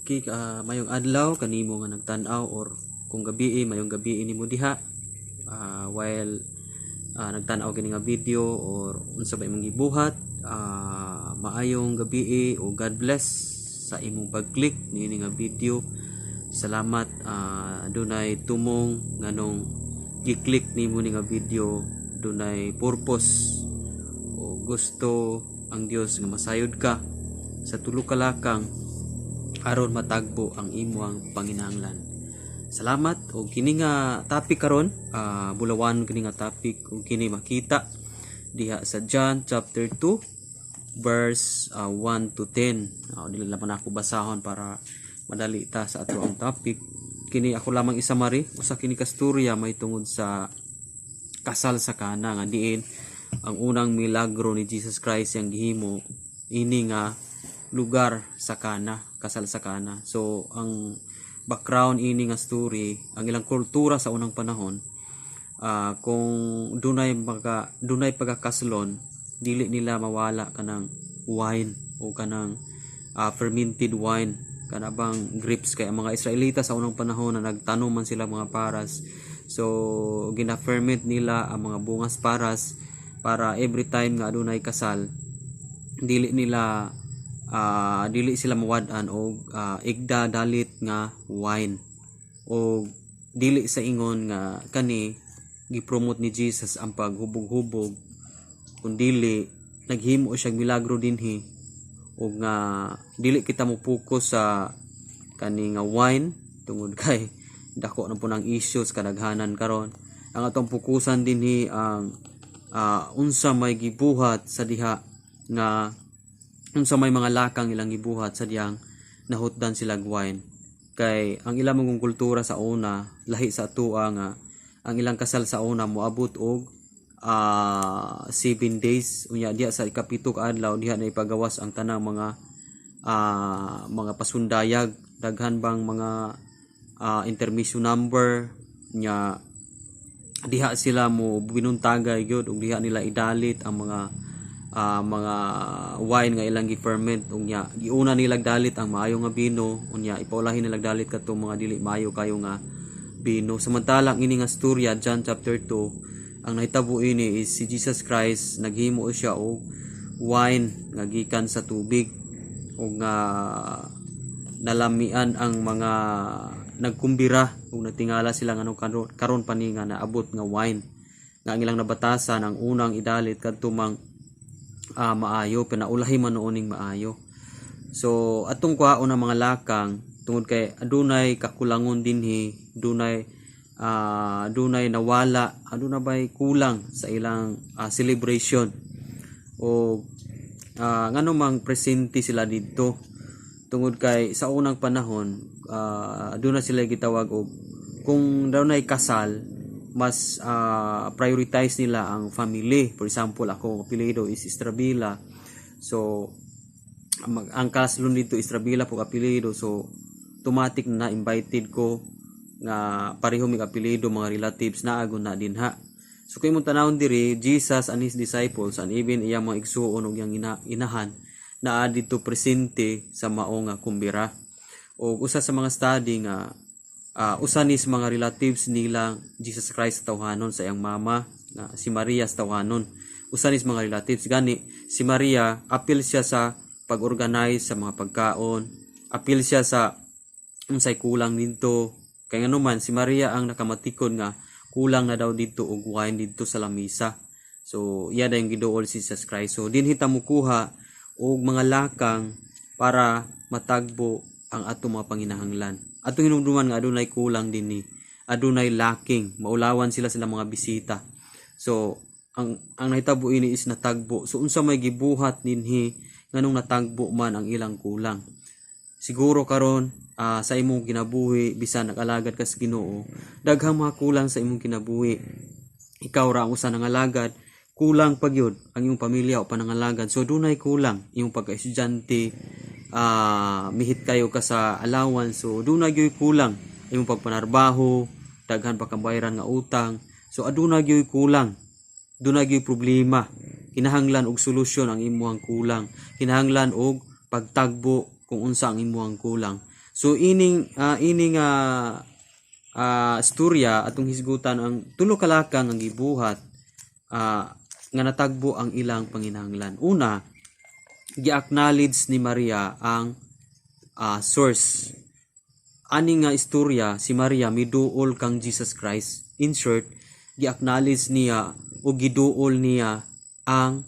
Okay, mayong adlaw kanimo nga nagtan-aw or kung gabii, mayong gabii nimo diha while nagtan-aw kini nga video or unsa ba imong gibuhat, maayong gabii o God bless sa imong pag-click niini nga video. Salamat, dunay tumong nganong gi-click nimo ni nga video, dunay purpose o gusto ang Dios nga masayod ka sa tulo ka lakang aron matagbo ang imong panginahanglan. Salamat. Og kini nga topic karon, bulawan kini nga topic ug kini makita diha sa John chapter 2 verse 1 to 10. Dili lang ako basahon para madali ta sa ato ang topic. Kini ako lamang i-summary, usa kini ka storya may tungod sa kasal sa Kana nga diin ang unang milagro ni Jesus Christ yang gihimo ini nga lugar sa Kana, kasal sa Kana. So ang background ini nga story, ang ilang kultura sa unang panahon, kung dunay mga dunay pagakaslon, dili nila mawala kanang wine o kanang fermented wine, kana bang grapes, kay ang mga Israelita sa unang panahon na nagtanom man sila mga paras, so gina-ferment nila ang mga bungas paras para every time nga adunay kasal, dili nila dili sila mawad-an og igda dalit nga wine. O dili sa ingon nga kani gipromote ni Jesus ang paghubog-hubog, kun dili naghimo siya milagro dinhi ug nga dili kita mo focus sa kani nga wine tungod kay dako na po ng issues kadaghanan karon. Ang atong fokusan dinhi ang unsa may gibuhat sa diha nga unsa may mga lakang ilang gibuhat sa diyang nahutdan sila wine, kay ang ilang mong kultura sa una lahi sa atua nga ang ilang kasal sa una moabot og 7 days. Unya diha sa ikapito ka adlaw, diha na ipagawas ang tanang mga pasundayag, daghan bang mga intermission number nya. Diha sila mo binuntagay gyud ug diha nila idalit ang mga wine nga ilang gi-ferment. Unya giuna nila dalit ang maayo nga bino, unya ipaulahin nila dalit kadtong mga dili maayo kayo nga bino. Samantalang ini nga storya, John chapter 2, ang nahitabo ini is si Jesus Christ naghimo siya og wine nga gikan sa tubig ug nga nalamian ang mga nagkumbira ug nagtingala sila nganong karon pa ni nga naabot nga wine, nga ang ilang nabatasan, ang unang idalit kadto mang maayo, pinaulahi man noon ning maayo. So atong kuhaon ang mga lakang tungod kay adunay kakulangon dinhi, dunay nawala, aduna bay kulang sa ilang celebration o ngano mang presente sila didto, tungod kay sa unang panahon aduna sila gitawag og kung dunay kasal, mas prioritize nila ang family. For example, ako apelyido is Estrabila, so ang kaslon dito Estrabila po apelyido, so automatic na invited ko nga pareho mig apelyido, mga relatives na agon na dinha. So kay imong tanawon diri, Jesus and his disciples and even iyang mga igsuon ug iyang inahan naa didto presente sa mao nga kumbira. Og usa sa mga study nga usa ni sa mga relatives nila Jesus Christ sa tawhanon, sa iyang mama nga si Maria sa tawhanon, usa ni sa mga relatives. Gani si Maria apil siya sa pag-organize sa mga pagkaon, apil siya sa unsay kulang didto, kay ngano man si Maria ang nakamatikod nga kulang na daw didto og wine didto sa lamisa. So iya dayong giduol si Jesus Christ. So dinhi ta mokuha og mga lakang para matagbo ang atong mga panginahanglan. Atong hinumduman nga adunay kulang dinhi, adunay lacking, maulawan sila sila mga bisita. So ang nahitabo ini is natagbo. So unsa may gibuhat dinhi nganong natagbo man ang ilang kulang? Siguro karon sa imong kinabuhi, bisan nag-alagad ka sa Ginoo, daghang mga kulang sa imong kinabuhi. Ikaw ra ang usa nangalagad, kulang pa gyud ang imong pamilya o panangalagad, so dunay kulang. Imong pagka-estudyante, mihit kayo ka sa allowance, so dunay gyud kulang. Imong pagpanarbaho, daghan pa kang bayaran nga utang, so aduna gyud kulang, dunay gyud problema. Kinahanglan og solusyon ang imuhang kulang, kinahanglan og pagtagbo kung unsa ang imuhang kulang. So ining istorya, atong hisgutan ang tulo ka lakang ang gibuhat nga natagbo ang ilang panginahanglan. Una, gi-acknowledge ni Maria ang source. Ani nga istorya, si Maria miduol kang Jesus Christ. In short, gi-acknowledge niya o giduol niya ang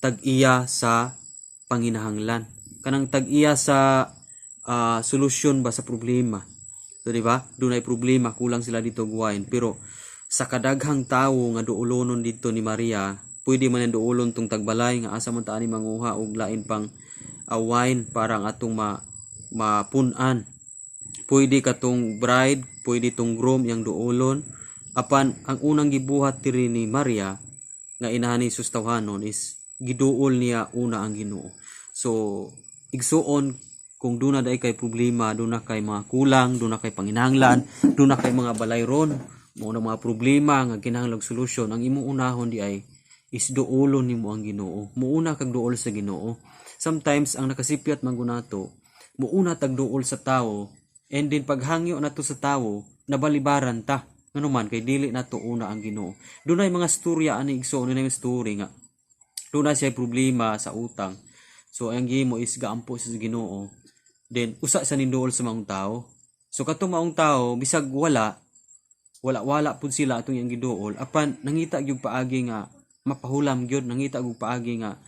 tag-iya sa panginahanglan. Kanang tag-iya sa solusyon ba sa problema. So di ba? Dunay problema, kulang sila dito og wine, pero sa kadaghang tawo nga duolonon dito ni Maria, pwede man ang duolon tong tagbalay nga asa man ta ani manguha og lain pang wine para ang atong mapun-an. Pwede katong bride, pwede tong groom yang duolon. Apan ang unang gibuhat diri ni Maria nga inahan ni Jesus tawhanon is giduol niya una ang Ginoo. So igsuon, kung duna diay kay problema, duna kay mga kulang, duna kay panginahanglan, duna kay mga balayron, mao na mga problema nga kinahanglan og solusyon, ang imong unahon di ay is duolon nimo ang Ginoo. Muuna kag duol sa Ginoo. Sometimes ang nakasipyat man nato, muuna tag duol sa tawo and then paghangyo nato sa tawo, nabalibaran ta. Ngano man kay dili nato una ang Ginoo. Dunay mga storya ani, igsoon, dunay mga story nga duna siya problema sa utang. So ang gihimo is gaampo sa Ginoo. Then usa sa ninduol sa maong tao. So katong maong tao, bisag wala wala wala pud sila atong iyang giduol, apan nangita gyud paagi nga mapahulam gyud, nangita gyud paagi nga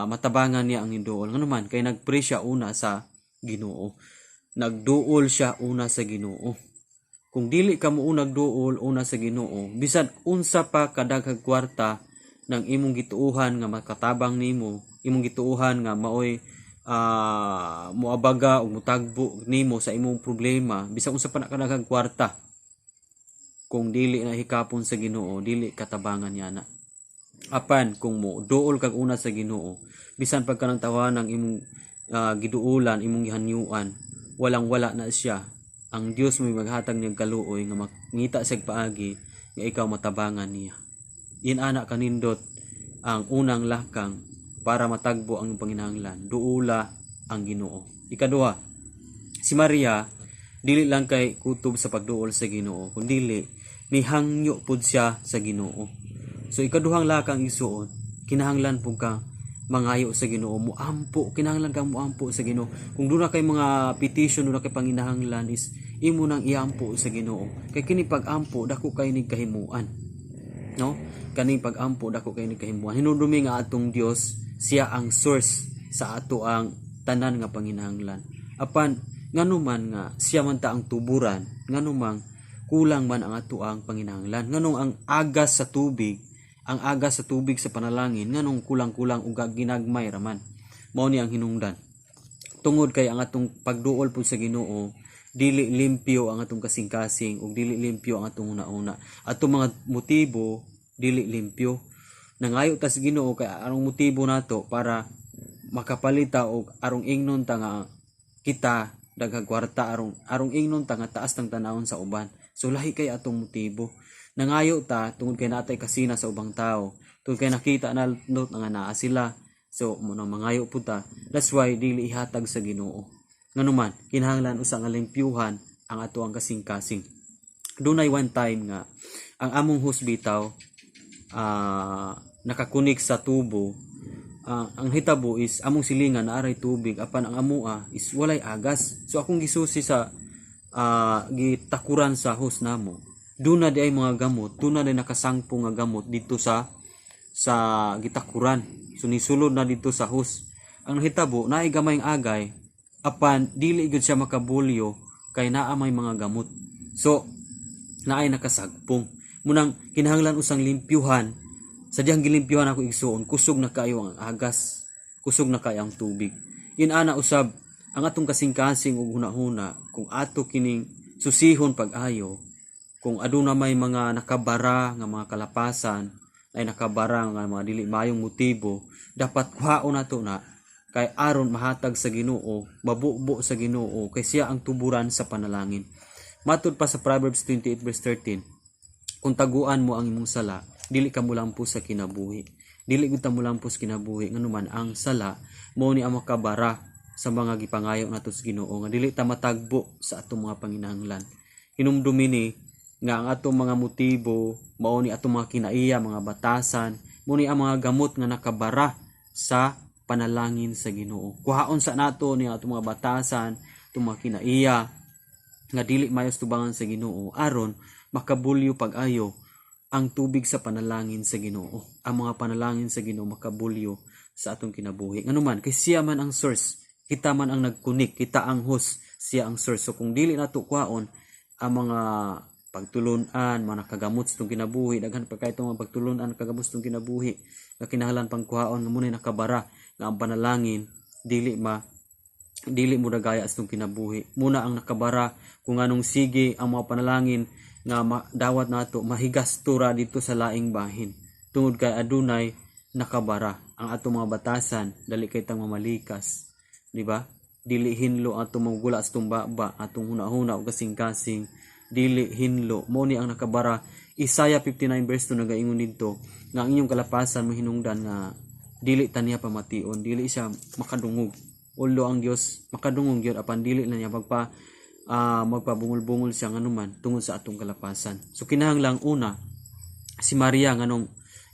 matabangan niya ang giduol. Ngano man kay nagpray siya una sa Ginoo. Nagduol siya una sa Ginoo. Kung dili ka mo nagduol una sa Ginoo, bisan unsa pa kadaghag kwarta ng imong gituohan nga makatabang nimo, imong gituohan nga maoy moabaga o mutagbo nimo sa imong problema, bisan unsa pa na kadaghag kwarta, kung dili na hikapon sa Ginoo, dili katabangan niya na. Apan kung mo duol kag una sa Ginoo, bisan pagka nang tawanan ang imong giduolan, imong gihanyuan, walang wala na siya. Ang Dios mo maghatag niyang kaluoy nga mangita siya paagi nga ikaw matabangan niya. Inana kanindot ang unang lakang para matagbo ang panginahanglan. Duula ang Ginoo. Ikaduha, si Maria dili lang kay kutob sa pagduol sa Ginoo, kundili mihangyo pud siya sa Ginoo. So ikaduhang lakang, igsuon, kinahanglan pud ka mangayo sa Ginoo, muampo, kinahanglan kang muampo sa Ginoo. Kung duna kay mga petition, duna kay panginahanglan is imo nang iampo sa Ginoo. Kay kini pag-ampo dako kay nig kahimuan. No? Kaning pag-ampo dako kay nig kahimuan. Hinumdumi nga atong Dios, siya ang source sa ato ang tanan nga panginahanglan. Apan ngano man nga siya man ta ang tuburan, ngano mang kulang man ang ato ang panginahanglan? Nganong ang agas sa tubig, ang agas sa tubig sa panalangin, nganong kulang-kulang ug ginagmay raman? Mao ni ang hinungdan. Tungod kay ang atong pagduol pud sa Ginoo, dili limpyo ang atong kasing-kasing ug dili limpyo ang atong una-una. Atong mga motibo dili limpyo. Nangayo ta sa Ginoo kay arong motibo nato para makapalita og arong ingnon ta nga kita daghang kwarta, arong ingnon ta nga taas tang tanawon sa uban. So lahi kay atong motibo. Nangayo ta tungod kay natay kasina sa ubang tao, tungod kay nakita na not nga naa sila. So mo nang mangayo pud ta. That's why dili ihatag sa Ginoo. Nganuman kinahanglan usa nga limpyuhan ang ato ang kasing-kasing. Dunay one time nga ang among hose bitaw nakakunik sa tubo. Ang hitabo is among silingan naaray tubig, apan ang amoa is walay agas. So akong gisusi sa gitakuran sa hose namo, duna di ay mga gamot, duna di nakasangpo nga gamot dito sa gitakuran. So nisulod na dito sa hose. Ang nahitabo, naay gamay agay, apan dili gyud siya makabulyo kay naa may mga gamot. So naay nakasagpong. Munang kinahanglan usang limpyuhan. Sa diyang gilimpyuhan ako, igsuon, kusog na kayo ang agas, kusog na kayo ang tubig. Inana usab ang atong kasing-kasing ug hunahuna, kung ato kining susihon pag-ayo, kung aduna may mga nakabara nga mga kalapasan, ay nakabara nga mga dili mayong motibo, dapat kuhaon nato na kay aron mahatag sa Ginoo, mabubo sa Ginoo, kay siya ang tuburan sa panalangin. Matud pa sa Proverbs 28 verse 13, kung taguan mo ang imong sala, dili ka mulampos sa kinabuhi. Dili gud ta mulampos kinabuhi, nganuman ang sala mao ni ang makabara sa mga gipangayo nato sa Ginoo nga dili ta matagbo sa atong mga panginahanglan. Hinumdumi ni nga ang atong mga motibo mao ni atong mga kinaiya, mga batasan, mo ni ang mga gamot nga nakabara sa panalangin sa Ginoo. Kuhaon sa nato ni atong mga batasan, atong mga kinaiya nga dili mayo sa tubangan sa Ginoo aron makabulyo pag-ayo ang tubig sa panalangin sa Ginoo. Ang mga panalangin sa Ginoo makabulyo sa atong kinabuhi. Nganuman kay siya man ang source, kita man ang nagkunik, kita ang host, siya ang source. So kung dili nato kuhaon ang mga pagtulunan, mga nakagamot sa atong kinabuhi, daghan pa kay mga pagtulunan nakagamot sa atong kinabuhi, nga kinahanglan pang kuhaon nga muna'y nakabara nga ang panalangin dili mo dagaya sa atong kinabuhi. Muna ang nakabara kung anong sige ang mga panalangin nga dawat nato mahigastura dito sa laing bahin. Tungod kay adunay nakabara ang atong mga batasan, dali kay tang mamalikas, di ba? Dili hinlo atong mga gula sa atong baba, atong huna-huna ug kasing-kasing dili hinlo. Mo ni ang nakabara. Isaiah 59 verse 2 nagaingon didto nga ang inyong kalapasan mahinungdan nga dili ta niya pamation, dili siya makadungog. Although ang Dios makadungog gyud, apan dili na niya magpabungol-bungol siya nganuman tungod sa atong kalapasan. So kinahanglang una si Maria, nganong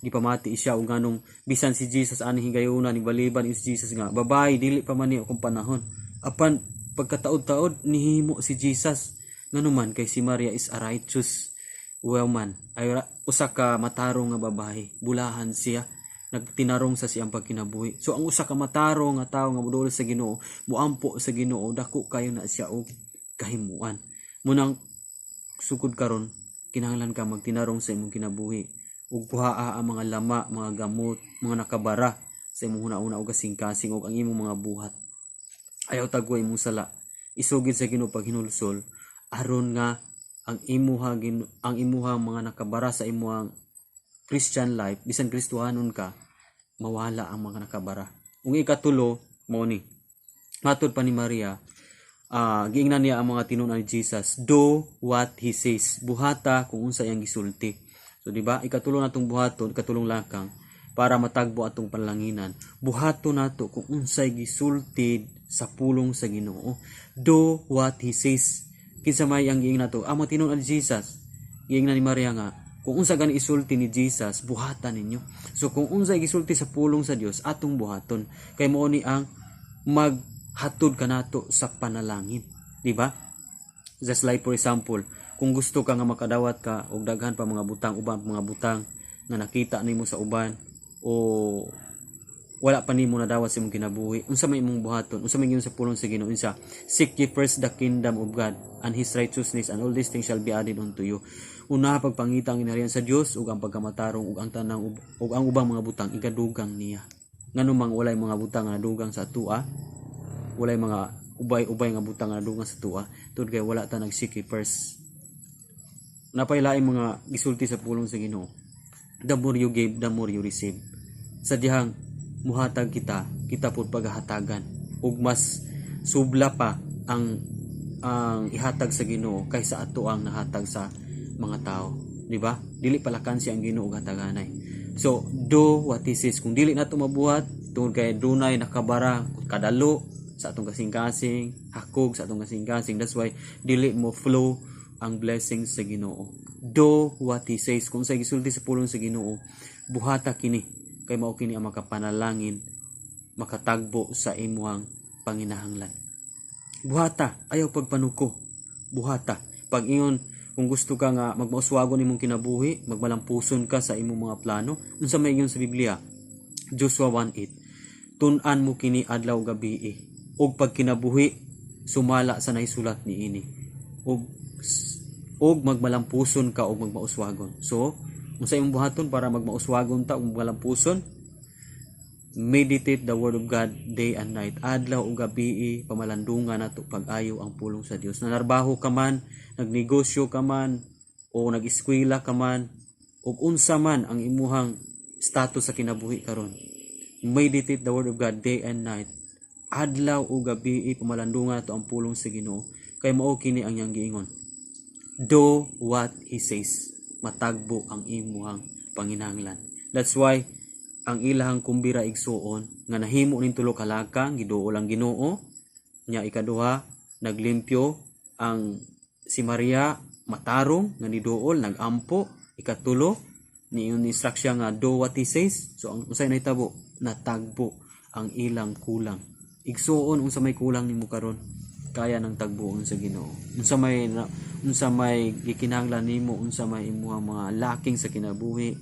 gipamati siya ug nganong bisan si Jesus ani higayuna ni baliban is Jesus nga, "Babae, dili pa man ni akong panahon." Apan pagkataod-taod nihimo si Jesus, nganuman kay si Maria is a righteous woman, ay usa ka matarong nga babae, bulahan siya, nagtinarong sa siyang pagkinabuhi. So ang usa ka matarong nga tawo nga modol sa Ginoo, muampo sa Ginoo, dako kayo na siya og kahimuan. Munang sukod karon kinahanglan ka magtinarong sa imong kinabuhi ug kuhaa ang mga lama, mga gamot, mga nakabara sa imong huna-huna ug kasing-kasing ug ang imong mga buhat. Ayaw tagwa imong sala. Isugid sa Ginoo paghinulsol aron nga ang imuha mga nakabara sa imuhang Christian life, bisan Kristohanon ka, mawala ang mga nakabara. Ug ikatulo mao ni matod pa ni Maria, giingnan niya ang mga tinunan ni Jesus, "Do what He says." Buhata kung unsa iyang gisulti. So di ba, ikatulo natong buhaton, ikatulong lakang para matagbo atong panalanginan, buhaton nato kung unsay gisulti sa pulong sa Ginoo. Do what He says. Kinsa may ang giingnan nato? Ang mga tinunan ni Jesus. Giingnan ni Maria nga kung unsa gani isulti ni Jesus, buhatan ninyo. So kung unsay gisulti sa pulong sa Dios, atong buhaton kay mao ni ang maghatod kanato sa panalangin, di ba? Just like, for example, kung gusto ka nga makadawat ka og daghan pa mga butang, uban mga butang nga nakita nimo sa uban o wala pa nimo nadawat sa imong kinabuhi, unsa may imong buhaton? Unsa may ingon sa pulong sa Ginoo? Unsa? "Seek ye first the kingdom of God and His righteousness, and all these things shall be added unto you." Una pagpangita ang ginaharian sa Dios ug ang pagkamatarong, ug ang tanang ug ang ubang mga butang igadugang niya. Ngano mang walay mga butang nga nadugang sa atua? Walay mga ubay-ubay nga butang nga nadugang sa atua tungod kay wala ta nag seek ye first. Napay laing mga gisulti sa pulong sa Ginoo: "The more you give, the more you receive." Sa dihang muhatag kita, kita pud paghahatagan ug mas subla pa ang ihatag sa Ginoo kaysa ato ang nahatag sa mga tao, di ba? Dili palakansi ang Ginoo og hataganay. So do what He says. Kung dili nato mabuhat tungod kay dunay nakabara kadalo sa atong kasing-kasing, hakog sa atong kasing-kasing, that's why dili mo flow ang blessings sa Ginoo. Do what He says. Kung sa gisulti sa pulong sa Ginoo, buhata kini kay mao kini ang makapanalangin, makatagbo sa imuhang panginahanglan. Buhata, ayaw pagpanuko. Buhata. Pag ingon, kung gusto ka nga magmauswagon imong kinabuhi, magmalampuson ka sa imong mga plano, unsa may ingon sa Biblia? Joshua 1:8. "Tun-an mo kini adlaw gabi ug pagkinabuhi sumala sa naisulat niini ug magmalampuson ka ug magmauswagon." So, unsa imong buhaton para magmauswagon ta ug magmalampuson? Meditate the word of God day and night. Adlaw ug gabi, pamalandungan nato pag-ayo ang pulong sa Dios. Nanarbaho ka man, nagnegosyo ka man, o nag-eskwela ka man, ug unsa man ang imuhang status sa kinabuhi karon. Meditate the word of God day and night. Adlaw ug gabi, pamalandungan nato ang pulong sa Ginoo kay mao kini ang iyang giingon. Do what He says. Matagbo ang imuhang panginahanglan. That's why ang ilahang kumbira, igsuon, nga nahimo ning tulo ka lakang, giduol ang Ginoo. Nya ikaduha, naglimpyo ang si Maria, matarong nga niduol, nagampo. Ikatulo, ni instruct siya nga do what he says. So ang unsay nahitabo? Natagbo ang ilang kulang. Igsuon, unsa may kulang nimo karon, kaya nang tagbuon sa Ginoo. Unsa may gikinahanglan nimo, unsa may imuhang mga lacking sa kinabuhi,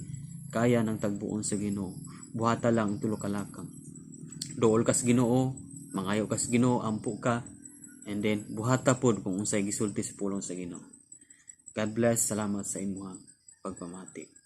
kaya nang tagbuon sa Ginoo. Buhata lang ang tulo ka lakang: duol kas Ginoo, mangayo kas Ginoo, ampo ka, and then buhata pod kung unsay gisulti sa pulong sa Ginoo. God bless. Salamat sa imuhang pagpamati.